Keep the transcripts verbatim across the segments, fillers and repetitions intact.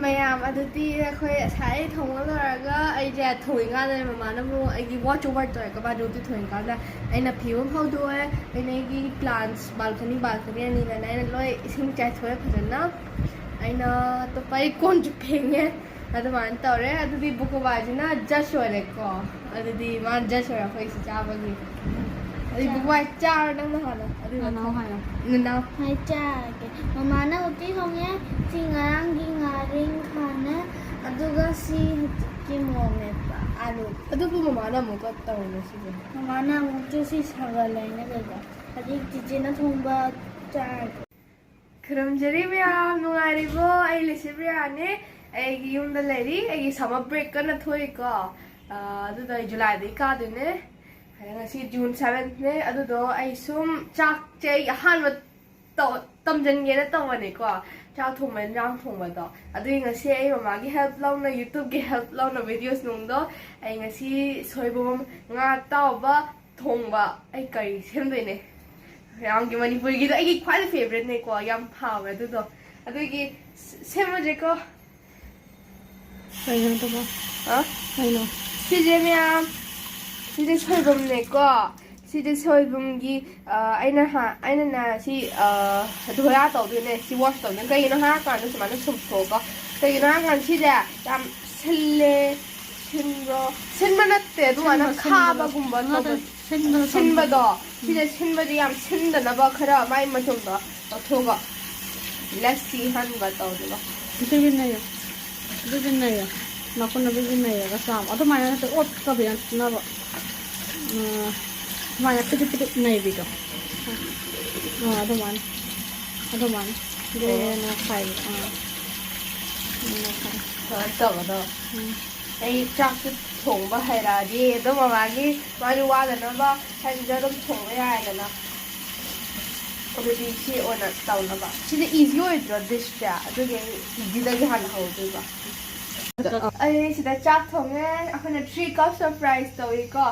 ꯃꯌꯥꯝ, ꯑꯗꯨꯗꯤ ꯑꯩꯈꯣꯏ ꯉꯁꯥꯏ ꯊꯣꯡꯕ ꯂꯣꯏꯔꯒ ꯑꯩꯁꯦ ꯊꯣꯡꯉꯤꯀꯥꯟꯗ ꯃꯃꯥꯅ ꯑꯃꯨꯛ ꯑꯩꯒꯤ watch over ꯇꯧꯔꯦ, ꯀꯕꯥꯗꯨꯗꯤ ꯊꯣꯡꯉꯤꯀꯥꯟꯗ ꯑꯩꯅ ꯐꯤ ꯑꯃ ꯐꯧꯗꯣꯛꯑꯦ꯫ ꯑꯩꯅ ꯑꯩꯒꯤ plants, balcony balcony ꯑꯅꯤꯗꯅ ꯑꯩꯅ ꯂꯣꯏ ꯏꯁꯤꯡ ꯆꯥꯏꯊꯣꯛꯑꯦ ꯐꯖꯅ꯫ ꯑꯩꯅ ꯑꯇꯣꯞꯄ ꯑꯩ ꯀꯣꯟꯁꯨ ꯐꯦꯡꯉꯦ꯫ ꯑꯗꯨꯃꯥꯏꯅ ꯇꯧꯔꯦ꯫ ꯑꯗꯨꯗꯤ ꯕꯨꯀꯨꯕꯥꯁꯤꯅ judge ꯑꯣꯏꯔꯦꯀꯣ꯫ ꯑꯗꯨꯗꯤ ꯃꯥꯅ judge ꯑꯣꯏꯔꯦ ꯑꯩꯈꯣꯏꯁꯤ ꯆꯥꯕꯒꯤ꯫ ꯑꯗꯨꯗꯤ ꯕꯨꯀꯨꯕꯥ ꯆꯥꯔꯣ ꯅꯪꯅ ꯍꯥꯟꯅ꯫ ꯑꯗꯨꯒ ꯅꯅꯥꯎ ꯍꯥꯏꯔꯣ꯫ ꯅꯅꯥꯎ꯫ ꯍꯣꯏ, ꯆꯥꯔꯒꯦ꯫ ꯃꯃꯥꯅ ꯎꯇꯤ ꯊꯣꯡꯉꯦ꯫ ꯁꯤ ꯉꯔꯥꯡꯒꯤ ꯉꯥꯔꯤꯡꯈꯥꯅꯦ꯫ ꯑꯗꯨꯒ ꯁꯤ ꯍꯧꯖꯤꯛꯀꯤ ꯃꯣꯔꯣꯛ ꯃꯦꯠꯄ, ꯑꯂꯨ꯫ ꯑꯗꯨꯕꯨ ꯃꯃꯥꯅ ꯑꯃꯨꯛꯀ ꯇꯧꯔꯦ ꯁꯤꯁꯦ꯫ ꯃꯃꯥꯅ ꯑꯃꯨꯛꯁꯨ ꯁꯤ ꯁꯥꯒꯠꯂꯦꯅ ꯀꯩꯗ꯫ ꯍꯧꯖꯤꯛ ꯆꯤꯆꯦꯅ ꯊꯣꯡꯕ ꯆꯥꯔꯒꯦ꯫ ꯈꯨꯔꯨꯝꯖꯔꯤ ꯃꯌꯥꯝ, ꯅꯨꯡꯉꯥꯏꯔꯤꯕꯣ? ꯑꯩ ꯂꯤꯁꯤ ꯄ꯭ꯔꯤꯌꯥꯅꯦ꯫ ꯑꯩꯒꯤ ꯌꯨꯝꯗ ꯂꯩꯔꯤ꯫ ꯑꯩꯒꯤ summer break ꯀꯟꯅ ꯊꯣꯛꯏꯀꯣ꯫ ꯑꯥ, ꯑꯗꯨꯗꯣ ꯑꯩ July ꯗꯒꯤ ꯀꯥꯗꯣꯏꯅꯦ꯫ ꯑꯗ ꯉꯁꯤ June seventh ꯅꯦ꯫ ꯑꯗꯨꯗꯣ ꯑꯩ ꯁꯨꯝ ꯆꯥꯛꯁꯦ ꯑꯩ ꯑꯍꯥꯟꯕ ꯇꯧ-, ꯇꯝꯖꯟꯒꯦꯅ ꯇꯧꯕꯅꯦꯀꯣ꯫ ꯆꯥꯛ ꯊꯣꯡꯕ, ꯏꯟꯖꯥꯡ ꯊꯣꯡꯕꯗꯣ꯫ ꯑꯗꯨꯒꯤ ꯉꯁꯤ ꯑꯩ ꯃꯃꯥꯒꯤ help ꯂꯧꯅ, YouTube ꯀꯤ help ꯂꯧꯅ videos ꯅꯨꯡꯗꯣ ꯑꯩ ꯉꯁꯤ ꯁꯣꯏꯕꯨꯝ, ꯉꯥ ꯑꯇꯥꯎꯕ, ꯊꯣꯡꯕ ꯑꯩ ꯀꯔꯤ ꯁꯦꯝꯗꯣꯏꯅꯦ꯫ ꯃꯌꯥꯝꯒꯤ ꯃꯅꯤꯄꯨꯔꯒꯤꯗꯣ ꯑꯩꯒꯤ ꯈ꯭ꯋꯥꯏꯗꯩ favourite ꯅꯦꯀꯣ, ꯌꯥꯝ ꯍꯥꯎꯋꯦ ꯑꯗꯨꯗꯣ꯫ ꯑꯗꯨꯒꯤ ꯁ-, ꯁꯦꯝꯃꯁꯦꯀꯣ꯫ ꯀꯩꯅꯣ ꯑꯗꯨꯕꯣ? ꯑ? ꯀꯩꯅꯣ? ꯁꯤꯁꯦ ꯃꯌꯥꯝ, ꯁꯤꯁꯦ ꯁꯣꯏꯕꯨꯝꯅꯦꯀꯣ꯫ ꯁꯤꯁꯦ ꯁꯣꯏꯕꯨꯝꯒꯤ, ꯑ, ꯑꯩꯅ ꯍꯥ-, ꯑꯩꯅꯅꯦ ꯁꯤ, ꯑ, ꯙꯣꯌꯥ ꯇꯧꯗꯣꯏꯅꯦ, ꯁꯤ wash ꯇꯧꯗꯣꯏꯅꯦ꯫ ꯀꯩꯒꯤꯅꯣ ꯍꯥꯏꯔꯀꯥꯟꯗ ꯁꯨꯃꯥꯏꯅ ꯁꯨꯝꯊꯣꯛꯑꯒ, ꯀꯩꯒꯤꯅꯣ ꯍꯥꯏꯔꯀꯥꯟꯗ ꯁꯤꯁꯦ ꯌꯥꯝ ꯁꯤꯜꯂꯦ, ꯁꯤꯟꯕ꯭ꯔꯣ? ꯁꯤꯟꯕ ꯅꯠꯇꯦ, ꯑꯗꯨꯃꯥꯏꯅ ꯁꯤꯟꯕ, ꯁꯤꯟꯕ꯫ ꯈꯥꯕꯒꯨꯝꯕ ꯅꯠꯇꯦ, ꯇꯧꯕ꯫ ꯁꯤꯟꯕꯗꯣ ꯁꯤꯟꯕꯗꯣ꯫ ꯁꯤꯟꯕꯗꯣ, ꯁꯤꯁꯦ ꯁꯤꯟꯕꯗꯤ ꯌꯥꯝ ꯁꯤꯟꯗꯅꯕ ꯈꯔ ꯃꯥꯏ ꯃꯆꯨꯝꯗꯣ ꯂꯧꯊꯣꯛꯑꯒ ꯂꯁꯤ ꯍꯟꯕ ꯇꯧꯗꯣꯏꯕ꯫ ꯕꯤꯕꯤ ꯅꯩꯌꯣ꯫ ꯕꯤꯕꯤ ꯅꯩꯌꯣ꯫ ꯅꯥꯀꯨꯟꯅ ꯕꯤꯕꯤ ꯅꯩꯔꯒ ꯆꯥꯕ꯫ ꯑꯗꯨꯃꯥꯏꯅ ꯅꯠꯇꯦ, ꯑꯣꯠꯀꯗꯤ ꯅꯠꯅꯕ꯫ ꯎꯝ, ꯁꯨꯃꯥꯏꯅ ꯄꯤꯗꯤꯛ ꯄꯤꯗꯤꯛ ꯅꯩꯕꯤꯗꯣ꯫ ꯑꯥ, ꯑꯗꯨꯃꯥꯏꯅ꯫ ꯑꯗꯨꯃꯥꯏꯅ꯫ ꯒ꯭ꯔꯦꯅ ꯈꯥꯏꯕ꯫ ꯑꯥ꯫ ꯎꯝ, ꯈꯥꯏ꯫ ꯁꯨꯃꯥꯏꯅ ꯇꯧꯒꯗꯕ꯫ ꯎꯝ꯫ ꯑꯩ ꯆꯥꯛꯁꯨ ꯊꯣꯡꯕ ꯍꯩꯔꯛꯑꯗꯤ ꯑꯗꯨꯝ ꯃꯃꯥꯒꯤ ꯃꯥꯒꯤ ꯋꯥꯗꯅꯕ ꯍꯥꯏꯗꯨꯗ ꯑꯗꯨꯝ ꯊꯣꯡꯕ ꯌꯥꯏꯗꯅ꯫ ꯑꯗꯨꯗꯤ ꯁꯤ ꯑꯣꯏꯅ ꯇꯧꯅꯕ꯫ ꯁꯤꯗꯤ easy ꯑꯣꯏꯗ꯭ꯔꯣ dishꯁꯦ? ꯑꯗꯨꯒꯤ ꯑꯩ easyꯗꯒꯤ ꯍꯥꯟꯅ ꯍꯧꯗꯣꯏꯕ꯫ ꯑꯗꯣ ꯑꯩ ꯁꯤꯗ ꯆꯥꯛ ꯊꯣꯡꯉꯦ꯫ ꯑꯩꯈꯣꯏꯅ three cups of rice ꯇꯧꯏꯀꯣ꯫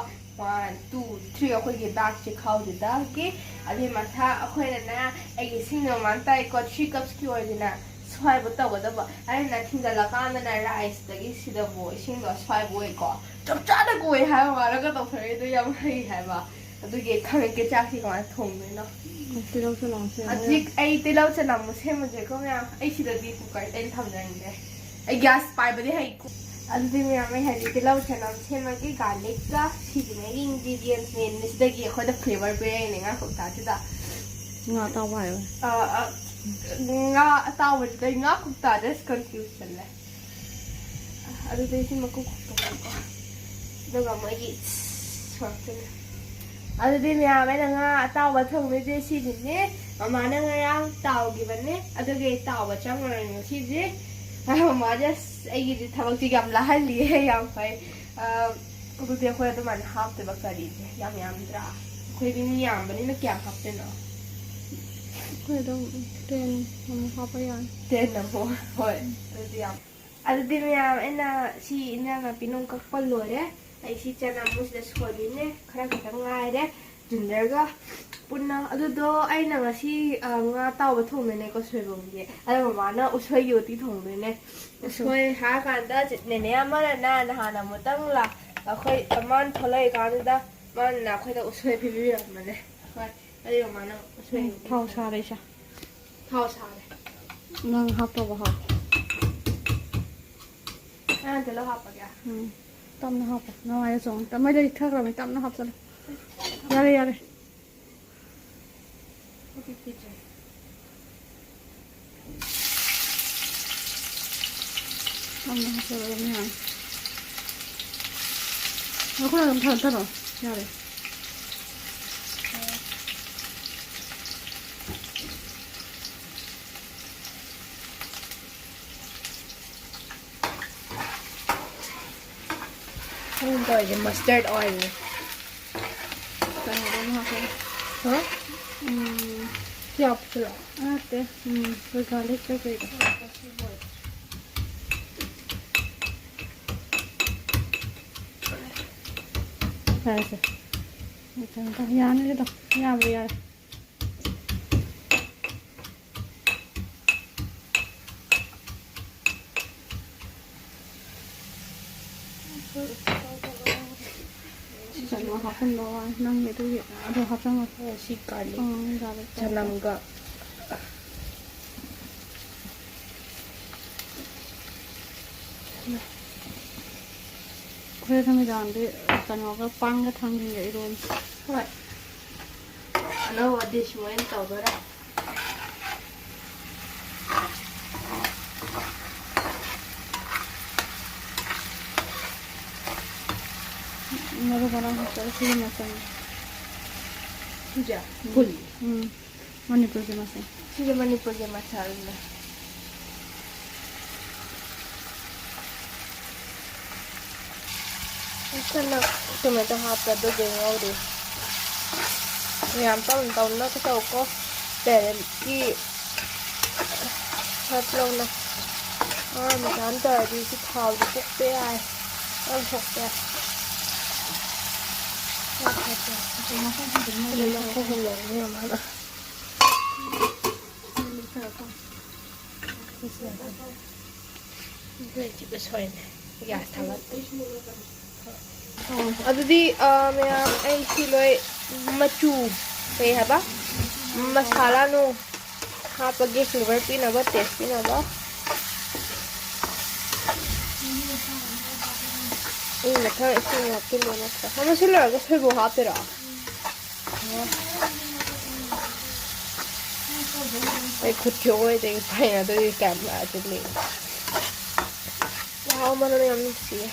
One, two, three, ꯑꯩꯈꯣꯏꯒꯤ bag ꯆꯦꯈꯥꯎꯗꯨꯗꯒꯤ꯫ ꯑꯗꯨꯒꯤ ꯃꯊꯛ ꯑꯩꯈꯣꯏꯅꯅꯦ, ꯑꯩꯒꯤ ꯏꯁꯤꯡꯅ ꯃꯃꯥꯡ ꯇꯥꯏꯀꯣ, three cupsꯀꯤ ꯑꯣꯏꯗꯅ꯫ ꯁ꯭ꯋꯥꯏꯕ ꯇꯧꯒꯗꯕ꯫ ꯑꯩꯅ ꯊꯤꯡꯖꯤꯜꯂꯀꯥꯟꯗꯅ riceꯇꯒꯤ ꯁꯤꯗꯕꯨ ꯏꯁꯤꯡꯗꯣ ꯁ꯭ꯋꯥꯏꯕ ꯑꯣꯏꯀꯣ꯫ ꯆꯞ ꯆꯥꯅ ꯀꯣꯏ ꯍꯥꯏꯕ ꯃꯥꯅꯒ ꯇꯧꯊꯣꯔꯛꯏꯗꯣ ꯌꯥꯝ ꯍꯩ ꯍꯥꯏꯕ꯫ ꯑꯗꯨꯒꯤ ꯈꯪꯉꯛꯀꯦ ꯆꯥꯛꯁꯤ ꯀꯃꯥꯏꯅ ꯊꯣꯡꯗꯣꯏꯅꯣ꯫ ꯇꯤꯜꯍꯧ ꯆꯅꯝꯁꯦ ꯍꯧꯖꯤꯛ ꯑꯩ ꯇꯤꯜꯍꯧ ꯆꯅꯝ ꯁꯦꯝꯃꯒꯦꯀꯣ ꯃꯌꯥꯝ꯫ ꯑꯩ ꯁꯤꯗꯗꯤ cooker ꯑꯩꯅ ꯊꯝꯖꯔꯤꯁꯦ꯫ ꯑꯩ gas ꯄꯥꯏꯕꯗꯤ ꯍꯩ꯫ ꯑꯗꯨꯗꯤ ꯃꯌꯥꯝ ꯑꯩ ꯍꯧꯖꯤꯛ ꯇꯤꯜꯍꯧ ꯆꯅꯝ ꯁꯦꯝꯃꯒꯦ꯫ Garlicꯀ ꯁꯤꯁꯤꯅ ꯑꯩꯒꯤ ingredients mainꯅꯦ꯫ ꯁꯤꯗꯒꯤ ꯑꯩꯈꯣꯏꯗ flavor ꯄꯤꯔꯛꯏꯅꯦ ꯉꯥ ꯀꯧꯇꯥꯁꯤꯗ꯫ ꯉꯥ ꯑꯇꯥꯎꯕ ꯍꯥꯏꯌꯣ꯫ ꯑ, ꯑ, ꯉꯥ ꯑꯇꯥꯎꯕꯁꯤꯗ ꯉꯥ ꯀꯧꯇꯥꯗ confuse ꯆꯠꯂꯦ꯫ ꯑꯗꯨꯗꯩ ꯁꯤ ꯃꯀꯨ ꯈꯣꯛꯇꯣꯛꯑꯣꯀꯣ꯫ ꯑꯗꯨꯒ ꯃꯣꯏꯒꯤ ꯁꯣꯔꯛꯇꯨꯅꯦ꯫ ꯑꯗꯨꯗꯤ ꯃꯌꯥꯝ ꯑꯩꯅ ꯉꯥ ꯑꯇꯥꯎꯕ ꯊꯣꯡꯗꯣꯏꯁꯦ ꯁꯤꯁꯤꯅꯦ꯫ ꯃꯃꯥꯅ ꯉꯔꯥꯡ ꯇꯥꯎꯈꯤꯕꯅꯦ꯫ ꯑꯗꯨꯒꯤ ꯇꯥꯎꯕ ꯆꯪꯉꯔꯣꯏ ꯉꯁꯤꯗꯤ꯫ ꯃꯃꯥꯁꯦ ꯑꯁ ꯑꯩꯒꯤꯗꯤ ꯊꯕꯛꯁꯦ ꯌꯥꯝ ꯂꯥꯍꯜꯂꯤꯌꯦ꯫ ꯌꯥꯝ ꯐꯩ꯫ ꯑ, ꯑꯗꯨꯗꯤ ꯑꯩꯈꯣꯏ ꯑꯗꯨꯃꯥꯏꯅ ꯍꯥꯞꯇꯣꯏꯕ ꯀꯔꯤꯁꯦ? ꯌꯥꯝ ꯌꯥꯝꯗ꯭ꯔꯥ? ꯑꯩꯈꯣꯏꯗꯤ ꯃꯤ ꯌꯥꯝꯕꯅꯤꯅ ꯀꯌꯥꯝ ꯍꯥꯞꯇꯣꯏꯅꯣ? ꯑꯩꯈꯣꯏ ꯑꯗꯨꯝ ten ꯑꯃꯨꯛ ꯍꯥꯞꯄ ꯌꯥꯅꯤ꯫ Ten ꯑꯃꯨꯛ? ꯍꯣꯏ, ꯑꯗꯨꯗꯤ ꯌꯥꯝ꯫ ꯑꯗꯨꯗꯤ ꯃꯌꯥꯝ, ꯑꯩꯅ ꯁꯤ ꯏꯟꯖꯥꯡ ꯅꯥꯄꯤ ꯅꯨꯡ ꯀꯛꯄ ꯂꯣꯏꯔꯦ꯫ ꯑꯩ ꯁꯤ ꯆꯅꯝ ꯑꯃꯨꯛ ꯁꯤꯗ ꯁꯣꯏꯗꯣꯏꯅꯦ꯫ ꯈꯔ ꯈꯛꯇꯪ ꯉꯥꯏꯔꯦ꯫ Gingerꯒ ꯄꯨꯟꯅ꯫ ꯑꯗꯨꯗꯣ ꯑꯩꯅ ꯉꯁꯤ, ꯑ, ꯉꯥ ꯑꯇꯥꯎꯕ ꯊꯣꯡꯗꯣꯏꯅꯦꯀꯣ ꯁꯣꯏꯕꯨꯝꯒꯤ꯫ ꯑꯗꯣ ꯃꯃꯥꯅ ꯎꯁꯣꯏꯒꯤ ꯎꯇꯤ ꯊꯣꯡꯗꯣꯏꯅꯦ꯫ ꯎꯁꯣꯏ ꯍꯥꯏꯔꯀꯥꯟꯗ ꯅꯦꯅꯦ ꯑꯃꯅꯅꯦ ꯅꯍꯥꯟ ꯑꯃꯨꯛꯇꯪ ꯂꯥꯛ-, ꯑꯩꯈꯣꯏ ꯑꯃ ꯊꯣꯛꯂꯛꯏꯀꯥꯟꯗꯨꯗ ꯃꯥꯅ ꯑꯩꯈꯣꯏꯗ ꯎꯁꯣꯏ ꯄꯤꯕꯤꯔꯝꯕꯅꯦ꯫ ꯍꯣꯏ, ꯑꯗꯨꯒ ꯃꯥꯅ ꯎꯁꯣꯏ ꯎꯝ, ꯊꯥꯎ ꯁꯥꯔꯦ ꯏꯆꯥ꯫ ꯊꯥꯎ ꯁꯥꯔꯦ꯫ ꯅꯪ ꯍꯥꯞꯇꯧꯕ ꯍꯥꯞꯄꯣ꯫ ꯅꯪ ꯇꯤꯜꯍꯧ ꯍꯥꯞꯄꯒꯦ? ꯎꯝ, ꯇꯞꯅ ꯍꯥꯞꯄꯣ꯫ ꯅꯃꯥꯏꯗ ꯆꯣꯡꯉꯦ꯫ ꯇꯞꯃꯩꯗꯗꯤ ꯊꯛꯈ꯭ꯔꯕꯅꯤ, ꯇꯞꯅ ꯍꯥꯞꯆꯜꯂꯣ꯫ ꯌꯥꯔꯦ, ꯌꯥꯔꯦ꯫ ꯇꯞꯅ ꯍꯥꯞꯆꯜꯂꯣ ꯑꯗꯨꯝ ꯌꯥꯅꯤ꯫ ꯃꯈꯨꯠ ꯑꯗꯨꯝ ꯊꯥꯗꯔꯣ꯫ ꯌꯥꯔꯦ꯫ ꯑꯩꯅ ꯇꯧꯔꯤꯁꯦ mustard oilꯅꯦ꯫ ꯀꯩꯅꯣꯗꯣ ꯑꯃ ꯍꯥꯞꯄꯒꯦ꯫ ꯍꯥ? ꯎꯝ, ꯄꯤꯌꯥꯁ ꯄꯤꯌꯥꯁ꯫ ꯅꯠꯇꯦ, ꯎꯝ, ꯑꯩꯈꯣꯏ garlic ꯀꯩꯀꯩꯗꯣ꯫ ꯌꯥꯔꯦꯁꯦ꯫ ꯌꯥꯅꯤꯗ, ꯌꯥꯕꯨꯗꯤ ꯌꯥꯔꯦ꯫ ꯁꯤ ꯀꯩꯅꯣ ꯍꯥꯞꯆꯤꯟꯕ ꯋꯥꯅꯤ ꯅꯪꯒꯤ ꯑꯗꯨꯒꯤ꯫ ꯑꯗꯣ ꯍꯥꯞꯆꯤꯟꯕ꯫ ꯁꯤ ꯒꯥꯔꯂꯤꯛ꯫ ꯎꯝ, ꯒꯥꯔꯂꯤꯛ ꯇꯧꯔꯒ꯫ ꯆꯅꯝꯒ꯫ ꯍꯣꯔꯦꯟ ꯅꯨꯃꯤꯗꯥꯡꯗꯤ ꯀꯩꯅꯣꯒ ꯄꯥꯟꯒ ꯊꯥꯡꯖꯤꯡꯒ ꯏꯔꯣꯟꯁꯤ꯫ ꯍꯣꯏ꯫ ꯑꯅꯧꯕ ꯗꯤꯁ ꯑꯣꯏꯅ ꯇꯧꯗꯣꯏꯔꯥ? ꯃꯔꯨ ꯃꯔꯥꯡ ꯍꯥꯞꯆꯔ ꯁꯤꯒꯤ ꯃꯆꯜ꯫ ꯁꯤꯁꯦ? ꯎꯝ꯫ ꯐꯨꯜ? ꯎꯝ꯫ ꯃꯅꯤꯄꯨꯔꯒꯤ ꯃꯆꯜ꯫ ꯁꯤꯁꯦ ꯃꯅꯤꯄꯨꯔꯒꯤ ꯃꯆꯜꯅꯦ꯫ ꯀꯟꯅ ꯇꯣꯃꯦꯇꯣ ꯍꯥꯞꯄ ꯑꯗꯨꯒꯤ ꯉꯧꯔꯤ꯫ ꯌꯥꯝ ꯇꯧꯅ ꯇꯧꯅ ꯇꯧꯀꯣ꯫ ꯄꯦꯔꯦꯟꯀꯤ ꯍꯥꯞ ꯂꯧꯅ꯫ ꯑꯉꯥꯡ ꯃꯆꯥ ꯑꯃ ꯇꯧꯔꯗꯤ ꯁꯤ ꯊꯥꯎꯁꯦ ꯄꯣꯛꯄ ꯌꯥꯏ꯫ ꯑꯉꯥꯡ ꯄꯣꯛꯄ ꯌꯥꯏ꯫ ꯁꯤꯗ ꯃꯈꯣꯡ ꯍꯣꯝ ꯂꯧꯅꯤ ꯃꯃꯥꯅ꯫ ꯁꯤꯁꯦ꯫ ꯂꯩꯇ꯭ꯔꯤꯕ ꯁꯣꯏꯅꯦ꯫ ꯒ꯭ꯌꯥꯁ ꯊꯥꯒꯠ-꯫ ꯑꯣ, ꯑꯗꯨꯗꯤ, ꯑ, ꯃꯌꯥꯝ, ꯑꯩ ꯁꯤ ꯂꯣꯏ ꯃꯆꯨ, ꯀꯩ ꯍꯥꯏꯕ? ꯃꯁꯥꯂꯥ ꯅꯨ ꯍꯥꯞꯄꯒꯦ, ꯐ꯭ꯂꯦꯚꯔ ꯄꯤꯅꯕ, ꯇꯦꯁ ꯄꯤꯅꯕ꯫ ꯑꯩ ꯃꯊꯪ ꯏꯁꯤꯡ ꯍꯥꯞꯆꯤꯟꯕ ꯅꯠꯇ꯭ꯔꯥ? ꯑꯃ ꯁꯤ ꯂꯣꯏꯔꯒ ꯁꯣꯏꯕꯨꯝ ꯍꯥꯞꯇꯣꯏꯔꯣ? ꯑꯩ ꯈꯨꯠꯀꯤ ꯑꯣꯏꯗꯒꯤ ꯄꯥꯏꯅꯗꯣꯏꯒꯤ ꯀꯌꯥꯝ ꯂꯥꯛꯑꯗꯤ ꯂꯩ꯫ ꯋꯥꯎ, ꯃꯅꯝ ꯌꯥꯝ ꯅꯨꯡꯁꯤꯌꯦ꯫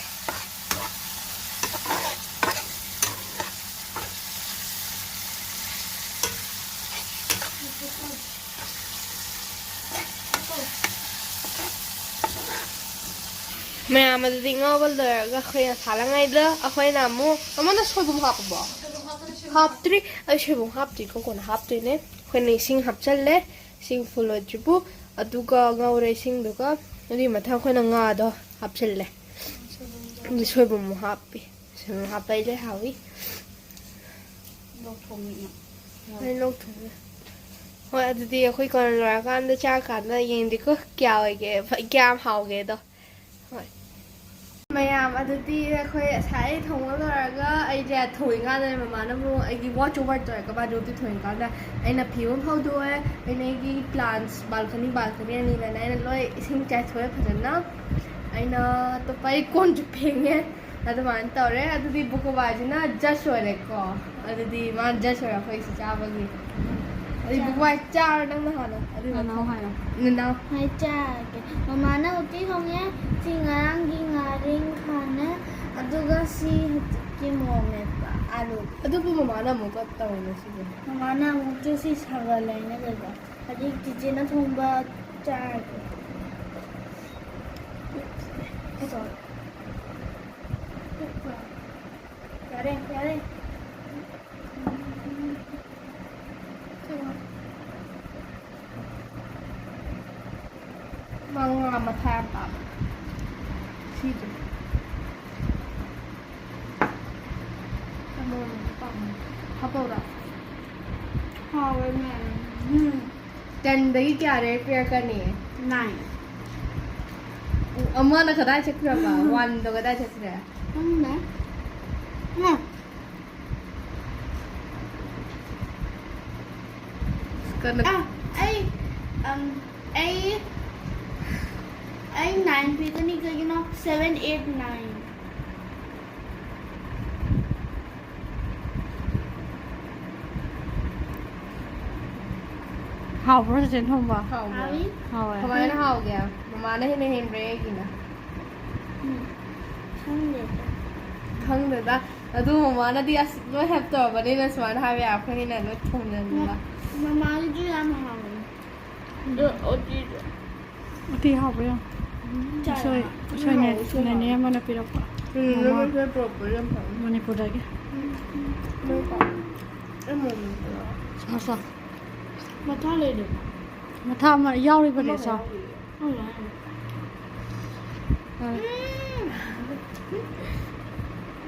ꯃꯌꯥꯝ ꯑꯗꯨꯗꯤ ꯉꯧꯕ ꯂꯣꯏꯔꯒ ꯑꯩꯈꯣꯏꯅ ꯁꯥꯠꯂꯤꯉꯩꯗ ꯑꯩꯈꯣꯏꯅ ꯑꯃꯨꯛ, ꯑꯃꯅ ꯁꯣꯏꯕꯨꯝ ꯍꯥꯞꯄꯕꯣ? ꯍꯥꯞꯇ꯭ꯔꯤ꯫ ꯑꯩ ꯁꯣꯏꯕꯨꯝ ꯍꯥꯞꯇ꯭ꯔꯤꯀꯣ, ꯀꯣꯟꯅ ꯍꯥꯞꯇꯣꯏꯅꯦ꯫ ꯑꯩꯈꯣꯏꯅ ꯏꯁꯤꯡ ꯍꯥꯞꯆꯜꯂꯦ, ꯏꯁꯤꯡ ꯐꯨꯜ ꯑꯣꯏꯗ꯭ꯔꯤꯕꯨ, ꯑꯗꯨꯒ ꯉꯧꯔꯦ ꯏꯁꯤꯡꯗꯨꯒ꯫ ꯑꯗꯨꯒꯤ ꯃꯊꯪ ꯑꯩꯈꯣꯏꯅ ꯉꯥꯗꯣ ꯍꯥꯞꯆꯜꯂꯦ꯫ ꯑꯗꯨ ꯁꯣꯏꯕꯨꯝ ꯑꯃꯨꯛ ꯍꯥꯞꯄꯤ꯫ ꯁꯣꯏꯕꯨꯝ ꯍꯥꯞꯄꯩꯗꯤ ꯍꯥꯎꯏ꯫ ꯂꯧꯊꯣꯡꯉꯤ꯫ ꯑꯩ ꯂꯧꯊꯣꯡꯉꯦ꯫ ꯍꯣꯏ, ꯑꯗꯨꯗꯤ ꯑꯩꯈꯣꯏ ꯀꯣꯟꯅ ꯂꯣꯏꯔꯀꯥꯟꯗ ꯆꯥꯔꯀꯥꯟꯗ ꯌꯦꯡꯗꯦꯀꯣ, ꯀꯌꯥ ꯑꯣꯏꯒꯦ, ꯀꯌꯥꯝ ꯍꯥꯎꯒꯦꯗꯣ꯫ ꯍꯣꯏ꯫ ꯃꯌꯥꯝ, ꯑꯗꯨꯗꯤ ꯑꯩꯈꯣꯏ ꯉꯁꯥꯏ ꯊꯣꯡꯕ ꯂꯣꯏꯔꯒ ꯑꯩꯁꯦ ꯊꯣꯡꯉꯤꯀꯥꯟꯗ ꯃꯃꯥꯅ ꯑꯃꯨꯛ ꯑꯩꯒꯤ watch over ꯇꯧꯔꯦ, ꯀꯕꯥꯗꯤ ꯊꯣꯡꯉꯤꯀꯥꯟꯗ ꯑꯩꯅ ꯐꯤ ꯑꯃ ꯐꯧꯗꯣꯛꯑꯦ꯫ ꯑꯩꯅ ꯑꯩꯒꯤ plants, balcony, balcony ꯑꯅꯤꯗꯅ ꯑꯩꯅ ꯂꯣꯏ ꯏꯁꯤꯡ ꯆꯥꯏꯊꯣꯛꯑꯦ ꯐꯖꯅ꯫ ꯑꯩꯅ ꯑꯇꯣꯞꯄ ꯑꯩ ꯀꯣꯟꯁꯨ ꯐꯦꯡꯉꯦ꯫ ꯑꯗꯨꯃꯥꯏꯅ ꯇꯧꯔꯦ꯫ ꯑꯗꯨꯗꯤ ꯕꯨꯀꯣꯕꯥꯁꯤꯅ judge ꯑꯣꯏꯔꯦꯀꯣ꯫ ꯑꯗꯨꯗꯤ ꯃꯥ judge ꯑꯣꯏꯔꯦ ꯑꯩꯈꯣꯏꯁꯤ ꯆꯥꯕꯒꯤ꯫ ꯑꯗꯨꯗꯤ ꯆꯥ- ꯕꯨꯀꯣꯕꯥ ꯆꯥꯔꯣ ꯅꯪꯅ ꯍꯥꯟꯅ꯫ ꯑꯗꯨꯒ ꯅꯅꯥꯎ ꯍꯥꯏꯔꯣ꯫ ꯅꯅꯥꯎ꯫ ꯍꯣꯏ, ꯆꯥꯔꯒꯦ꯫ ꯃꯃꯥꯅ ꯎꯇꯤ ꯊꯣꯡꯉꯦ꯫ ꯁꯤ ꯉꯔꯥꯡꯒꯤ ꯉꯥꯔꯤꯡꯈꯥꯅꯦ꯫ ꯑꯗꯨꯒ ꯁꯤ ꯍꯧꯖꯤꯛꯀꯤ ꯃꯣꯔꯣꯛ ꯃꯦꯠꯄ, ꯑꯂꯨ꯫ ꯑꯗꯨꯕꯨ ꯃꯃꯥꯅ ꯑꯃꯨꯛꯀ ꯇꯧꯔꯤꯅꯦ ꯁꯤꯁꯦ꯫ ꯃꯃꯥꯅ ꯑꯃꯨꯛꯁꯨ ꯁꯤ ꯁꯥꯒꯠꯂꯦꯅ ꯀꯩꯗꯣ꯫ ꯍꯧꯖꯤꯛ ꯆꯤꯆꯦꯅ ꯊꯣꯡꯕ ꯆꯥꯔꯒꯦ꯫ ꯌꯥꯔꯦ, ꯌꯥꯔꯦ꯫ ꯃꯥ ꯉꯥ ꯃꯊꯥ ꯌꯥꯝ ꯄꯥꯝꯃꯦ꯫ ꯁꯤꯁꯦ꯫ ꯑꯃꯣꯟꯕꯁꯨ ꯄꯥꯝꯃꯦ꯫ ꯍꯥꯞꯄꯧꯔꯥ? ꯍꯥꯎꯋꯦ, ꯃꯌꯥꯝ꯫ ꯎꯝ꯫ Tenꯗꯒꯤ ꯀꯌꯥ rate ꯄꯤꯔꯛꯀꯅꯤ? Nine꯫ ꯑꯃꯅ ꯀꯗꯥꯏ ꯆꯠꯈ꯭ꯔꯕ? Oneꯗꯣ ꯀꯗꯥꯏ ꯆꯠꯈ꯭ꯔꯦ? ꯈꯪꯗꯦ꯫ ꯎꯝ꯫ ꯀꯟꯅ ꯑ, ꯑꯩ, ꯑꯝ, ꯑꯩ, ꯑꯩ nine ꯄꯤꯒꯅꯤ, ꯀꯩꯒꯤꯅꯣ? Seven, eight, nine꯫ ꯍꯥꯎꯕ꯭ꯔꯣ ꯆꯦꯆꯦ ꯊꯣꯡꯕ? ꯍꯥꯎꯕ꯭ꯔꯣ? ꯍꯥꯎꯏ꯫ ꯍꯥꯎꯋꯦ꯫ ꯀꯃꯥꯏꯅ ꯍꯥꯎꯒꯦ? ꯃꯃꯥꯅ ꯍꯦꯟꯅ ꯍꯦꯟꯕ꯭ꯔꯥ ꯑꯩꯒꯤꯅ? ꯎꯝ, ꯈꯪꯗꯦꯗ꯫ ꯈꯪꯗꯦꯗ꯫ ꯑꯗꯨ ꯃꯃꯥꯅꯗꯤ ꯑꯁ ꯂꯣꯏ help ꯇꯧꯔꯕꯅꯤꯅ ꯁꯨꯃꯥꯏꯅ ꯍꯥꯏꯕ ꯌꯥꯏ, ꯑꯩꯈꯣꯏꯅ ꯂꯣꯏ ꯊꯣꯡꯖꯤꯟꯕ꯫ ꯃ-, ꯃꯃꯥꯒꯤꯗꯤ ꯌꯥꯝ ꯍꯥꯎꯋꯦ꯫ ꯑꯗꯣ ꯎꯇꯤꯗꯣ꯫ ꯎꯇꯤ ꯍꯥꯎꯕ꯭ꯔꯣ ꯌꯦꯡꯉꯣ꯫ ꯎꯝ, ꯎꯁꯣꯏ, ꯆꯥꯔꯕ? ꯎꯁꯣꯏꯅꯦ, ꯎꯝ, ꯎꯁꯣꯏ ꯅꯦꯅꯦ ꯍꯥꯎꯕ꯫ ꯑꯃꯅ ꯄꯤꯔꯛꯄ꯫ ꯎꯝ, ꯃꯃꯥ ꯅꯦꯅꯦ ꯄꯤꯔꯛꯄ ꯌꯥꯝ ꯍꯥꯎꯋꯦ꯫ ꯃꯅꯤꯄꯨꯔꯗꯒꯤ꯫ ꯎꯝ, ꯎꯝ, ꯂꯣꯏ ꯍꯥꯎꯋꯦ꯫ ꯑꯩ ꯃꯣꯔꯣꯛ ꯃꯦꯠꯄꯗꯣ꯫ ꯆꯥ, ꯆꯥ꯫ ꯃꯊꯥ ꯂꯩꯗꯅ꯫ ꯃꯊꯥ ꯑꯃ ꯌꯥꯎꯔꯤꯕꯅꯦ, ꯑꯃ ꯆꯥꯎ꯫ ꯌꯥꯎꯔꯤꯌꯦ꯫ ꯎꯝ꯫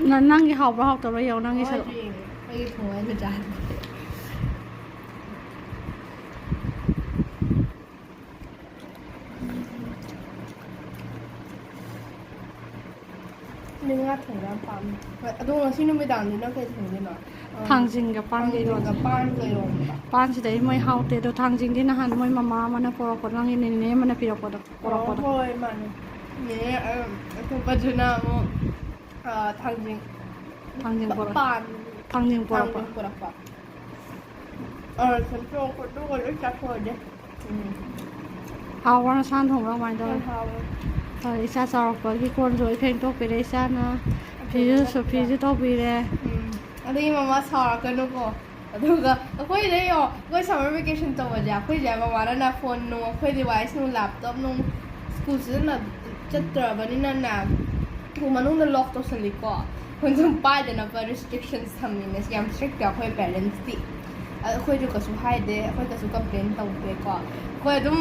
ꯅ-, ꯅꯪꯒꯤ ꯍꯥꯎꯕ꯭ꯔꯥ ꯍꯥꯎꯇꯕ꯭ꯔꯥ ꯌꯦꯡꯉꯣ, ꯅꯪꯒꯤ ꯍꯣꯏ, ꯁꯔꯨꯛ꯫ ꯌꯦꯡꯒꯦ꯫ ꯑꯩꯒꯤ ꯊꯣꯡ ꯑꯩꯅ ꯆꯥꯗꯦ꯫ ꯉꯥ ꯊꯣꯡꯕ ꯌꯥꯝ ꯄꯥꯝꯃꯦ꯫ ꯍꯣꯏ, ꯑꯗꯣ ꯉꯁꯤ ꯅꯨꯃꯤꯗꯥꯡꯗꯤ ꯅꯪ ꯀꯩ ꯊꯣꯡꯗꯣꯏꯅꯣ? ꯑ, ꯊꯥꯡꯖꯤꯡꯒ ꯄꯥꯟꯒ ꯏꯔꯣꯟ꯫ ꯊꯥꯡꯖꯤꯡꯒ ꯄꯥꯟꯒ ꯏꯔꯣꯟꯕ꯫ ꯄꯥꯟꯁꯤꯗꯩ ꯃꯣꯏ ꯍꯥꯎꯇꯦ ꯑꯗꯣ, ꯊꯥꯡꯖꯤꯡꯗꯤ ꯅꯍꯥꯟ ꯃꯣꯏ ꯃꯃꯥ ꯑꯃꯅ ꯄꯨꯔꯛꯄ, ꯅꯪꯒꯤ ꯅꯦꯅꯦ ꯑꯃꯅ ꯄꯤꯔꯛꯄꯗꯣ, ꯑꯣ, ꯄꯨꯔꯛꯄꯗꯣ꯫ ꯍꯣꯏ, ꯃꯥꯅꯦ꯫ ꯅꯦ, ꯑ, ꯑꯇꯣꯞꯄꯗꯨꯅ ꯑꯃꯨꯛ, ꯑ, ꯊꯥꯡꯖꯤꯡ꯫ ꯊꯥꯡꯖꯤꯡ ꯄꯨꯔꯛ-, ꯄꯥꯟ꯫ ꯊꯥꯡꯖꯤꯡ ꯄꯨꯔꯛꯄ꯫ ꯊꯥꯡꯖꯤꯡ ꯄꯨꯔꯛꯄ꯫ ꯑ, ꯁꯦꯝꯗꯣꯛ ꯈꯣꯠꯇꯣꯛꯑꯒ ꯂꯣꯏ ꯆꯥꯊꯣꯛꯑꯁꯦ꯫ ꯎꯝ꯫ ꯍꯥꯎꯕ꯭ꯔꯣ ꯅꯁꯥꯅ ꯊꯣꯡꯕ꯭ꯔꯣ? ꯀꯃꯥꯏꯅ ꯇꯧꯋꯤ? ꯌꯥꯝ ꯍꯥꯎꯋꯦ꯫ ꯍꯣꯏ, ꯏꯆꯥ ꯆꯥꯎꯔꯛꯄꯒꯤ ꯀꯣꯟꯁꯨ ꯂꯣꯏ ꯐꯦꯡꯗꯣꯛꯄꯤꯔꯦ ꯏꯆꯥꯅ꯫ ꯐꯤꯁꯨ ꯁꯨ-, ꯐꯤꯁꯨ ꯇꯧꯕꯤꯔꯦ꯫ ꯎꯝ꯫ ꯑꯗꯒꯤ ꯃꯃꯥ ꯁꯥꯎꯔꯛꯀꯅꯨꯀꯣ꯫ ꯑꯗꯨꯒ ꯑꯩꯈꯣꯏꯗ ꯌꯦꯡꯉꯣ, ꯑꯩꯈꯣꯏ summer vacation ꯇꯧꯕꯁꯦ, ꯑꯩꯈꯣꯏꯁꯦ ꯃꯃꯥꯅ ꯐꯣꯟ ꯅꯨꯡ, ꯑꯩꯈꯣꯏ device ꯅꯨꯡ, laptop ꯅꯨꯡ school ꯁꯤꯖꯤꯟꯅ ꯆꯠꯇ꯭ꯔꯕꯅꯤꯅꯅꯦ, school ꯃꯅꯨꯡꯗ lock ꯇꯧꯁꯜꯂꯤꯀꯣ꯫ ꯐꯣꯟ ꯁꯨꯝ ꯄꯥꯏꯗꯅꯕ restrictions ꯊꯝꯃꯤꯅꯦ꯫ ꯌꯥꯝ strict ꯑꯣꯏ ꯑꯩꯈꯣꯏ parentsꯇꯤ꯫ ꯑ, ꯑꯩꯈꯣꯏꯁꯨ ꯀꯩꯁꯨ ꯍꯥꯏꯗꯦ, ꯑꯩꯈꯣꯏ ꯀꯩꯁꯨ complain ꯇꯧꯗꯦꯀꯣ꯫ ꯑꯩꯈꯣꯏ ꯑꯗꯨꯝ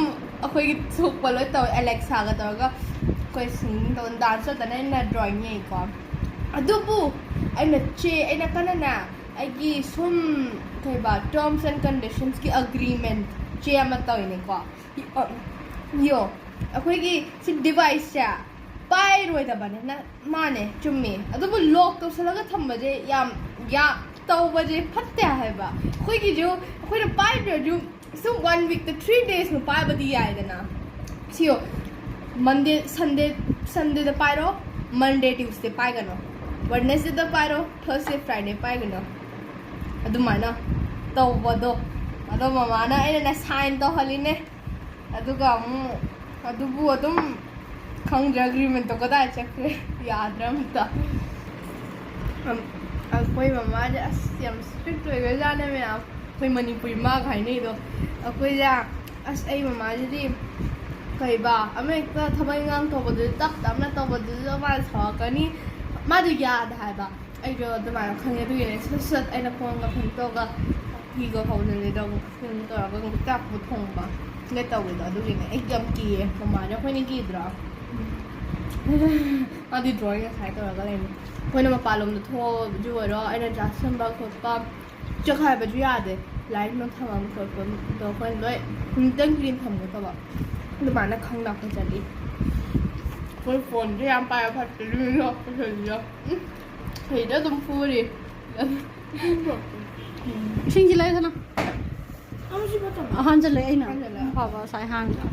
ꯑꯩꯈꯣꯏꯒꯤ ꯊꯣꯛꯄ ꯂꯣꯏ ꯇꯧꯋꯦ꯫ Alexaꯒ ꯇꯧꯔꯒ ꯑꯩꯈꯣꯏ singing ꯇꯧꯗꯅ, dance ꯇꯧꯗꯅ ꯑꯩꯅ drawing ꯌꯦꯛꯏꯀꯣ꯫ ꯑꯗꯨꯕꯨ ꯑꯩꯅ ꯆꯦ, ꯑꯩꯅ ꯀꯟꯅꯅꯦ ꯑꯩꯒꯤ ꯁꯨꯝ ꯀꯩꯕ terms and conditionsꯀꯤ agreement ꯆꯦ ꯑꯃ ꯇꯧꯔꯤꯅꯦꯀꯣ꯫ ꯏ-, ꯑ, ꯌꯣ, ꯑꯩꯈꯣꯏꯒꯤ ꯁꯤ deviceꯁꯦ ꯄꯥꯏꯔꯣꯏꯗꯕꯅꯤꯅ, ꯃꯥꯅꯦ, ꯆꯨꯝꯃꯦ꯫ ꯑꯗꯨꯕꯨ lock ꯇꯧꯁꯜꯂꯒ ꯊꯝꯕꯁꯦ ꯌꯥꯝ, ꯌꯥ-, ꯇꯧꯕꯁꯦ ꯐꯠꯇꯦ ꯍꯥꯏꯕ꯫ ꯑꯩꯈꯣꯏꯒꯤꯁꯨ, ꯑꯩꯈꯣꯏꯅ ꯄꯥꯏꯗ꯭ꯔꯁꯨ ꯁꯨꯝ one weekꯇ three daysꯅꯨ ꯄꯥꯏꯕꯗꯤ ꯌꯥꯏꯗꯅ꯫ ꯁꯤꯌꯣ, Monday, Sunday, Sundayꯗ ꯄꯥꯏꯔꯣ, Monday, Tuesday ꯄꯥꯏꯒꯅꯣ, Wednesdayꯗ ꯄꯥꯏꯔꯣ, Thursday, Friday ꯄꯥꯏꯒꯅꯣ꯫ ꯑꯗꯨꯃꯥꯏꯅ ꯇꯧꯕꯗꯣ, ꯑꯗꯣ ꯃꯃꯥꯅ ꯑꯩꯅꯅꯦ sign ꯇꯧꯍꯜꯂꯤꯅꯦ꯫ ꯑꯗꯨꯒ ꯑꯃꯨꯛ ꯑꯗꯨꯕꯨ ꯑꯗꯨꯝ ꯈꯪꯗ꯭ꯔꯦ agreementꯇꯣ ꯀꯗꯥꯏ ꯆꯠꯈ꯭ꯔꯦ꯫ ꯌꯥꯗ꯭ꯔꯦ ꯑꯝꯇ꯫ ꯑꯝ, ꯑꯩꯈꯣꯏ ꯃꯃꯥꯁꯦ ꯑꯁ ꯌꯥꯝ strict ꯑꯣꯏꯈ꯭ꯔꯖꯥꯠꯅꯦ ꯃꯌꯥꯝ꯫ ꯑꯩꯈꯣꯏ ꯃꯅꯤꯄꯨꯔꯤ ꯃꯥꯒ ꯍꯥꯏꯅꯩꯗꯣ꯫ ꯑꯩꯈꯣꯏꯁꯦ, ꯑꯁ, ꯑꯩ ꯃꯃꯥꯁꯤꯗꯤ ꯀꯩꯕ, ꯑꯃ ꯍꯦꯛꯇ ꯊꯕꯛ ꯏꯟꯈꯥꯡ ꯇꯧꯕꯗꯨꯁꯨ ꯇꯞ ꯇꯞꯅ ꯇꯧꯕꯗꯨꯁꯨ ꯃꯥꯅ ꯁꯥꯎꯔꯛꯀꯅꯤ꯫ ꯃꯥꯗꯣ ꯌꯥꯗꯦ ꯍꯥꯏꯕ꯫ ꯑꯩꯁꯨ ꯑꯗꯨꯃꯥꯏꯅ ꯈꯪꯉꯦ, ꯑꯗꯨꯒꯤꯅꯦ ꯁꯠ ꯁꯠ ꯑꯩꯅ ꯀꯣꯟꯒ ꯐꯦꯡꯗꯣꯛꯑꯒ ꯐꯤꯒ ꯐꯧꯖꯤꯜꯂꯦ, ꯑꯗꯨꯒ ꯐꯣꯟ ꯇꯧꯔꯒ ꯆꯥꯛꯄꯨ ꯊꯣꯡꯕ꯫ ꯁꯤꯅ ꯇꯧꯋꯦꯗꯣ, ꯑꯗꯨꯒꯤꯅꯦ ꯑꯩ ꯌꯥꯝ ꯀꯤꯌꯦ꯫ ꯃꯃꯥꯁꯦ ꯑꯩꯈꯣꯏꯅ ꯀꯤꯗ꯭ꯔꯣ? ꯃꯥꯗꯤ drawing ꯉꯁꯥꯏ ꯇꯧꯔꯒ ꯂꯩꯅꯤ꯫ ꯑꯩꯈꯣꯏꯅ ꯃꯄꯥꯟꯂꯣꯝꯗ ꯊꯣꯛꯑꯁꯨ ꯑꯣꯏꯔꯣ, ꯑꯩꯅ ꯆꯥꯛ ꯁꯦꯝꯕ ꯈꯣꯠꯄ, ꯆꯦꯛꯈꯥꯏꯕꯁꯨ ꯌꯥꯗꯦ꯫ ꯂꯥꯏꯔꯤꯛ ꯅꯨꯡ ꯊꯝꯐꯝ ꯈꯣꯠꯐꯝꯗꯣ ꯑꯩꯈꯣꯏꯅ ꯂꯣꯏ neat and clean ꯊꯝꯒꯗꯕ꯫ ꯑꯗꯨꯃꯥꯏꯅ ꯈꯪꯅ ꯑꯩꯈꯣꯏ ꯆꯠꯂꯤ꯫ ꯃꯣꯏ ꯐꯣꯟꯁꯦ ꯌꯥꯝ ꯄꯥꯏꯕ ꯐꯠꯇꯦ, ꯑꯗꯨꯅ ꯂꯣꯛꯄꯁꯤꯗ꯫ ꯎꯝ, ꯁꯤꯗ ꯑꯗꯨꯝ ꯐꯨꯔꯤ꯫ ꯏꯁꯤꯡꯁꯤ ꯂꯩꯗꯅ꯫ ꯑꯃꯁꯤ ꯐꯠꯇꯕ꯫ ꯍꯥꯟꯖꯜꯂꯦ ꯑꯩꯅ꯫ ꯍꯥꯟꯖꯜꯂꯦ꯫ ꯐꯕ ꯉꯁꯥꯏ ꯍꯥꯡꯉꯤꯗꯣ꯫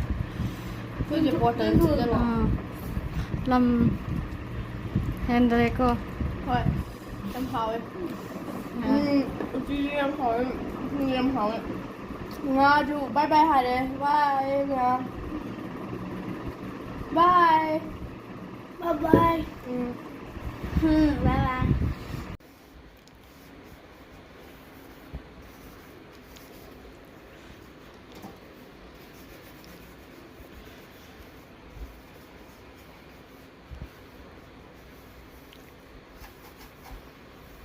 ꯑꯩꯈꯣꯏꯁꯦ ꯕꯣꯇꯜꯁꯤꯗ ꯂꯣ꯫ ꯑꯥ꯫ ꯂꯝ ꯍꯦꯟꯗ꯭ꯔꯦꯀꯣ꯫ ꯍꯣꯏ꯫ ꯌꯥꯝ ꯍꯥꯎꯋꯦ꯫ ꯎꯝ꯫ ꯎꯝ, ꯎꯇꯤꯁꯨ ꯌꯥꯝ ꯍꯥꯎꯋꯦ꯫ ꯎꯇꯤꯁꯨ ꯌꯥꯝ ꯍꯥꯎꯋꯦ꯫ ꯉꯥꯁꯨ ꯕꯥꯏ ꯕꯥꯏ ꯍꯥꯏꯔꯦ꯫ ꯕꯥꯏ ꯉꯥ꯫ ꯕꯥꯏ꯫ ꯕꯥꯏ ꯕꯥꯏ꯫ ꯎꯝ꯫ ꯎꯝ, ꯕꯥꯏ ꯕꯥꯏ꯫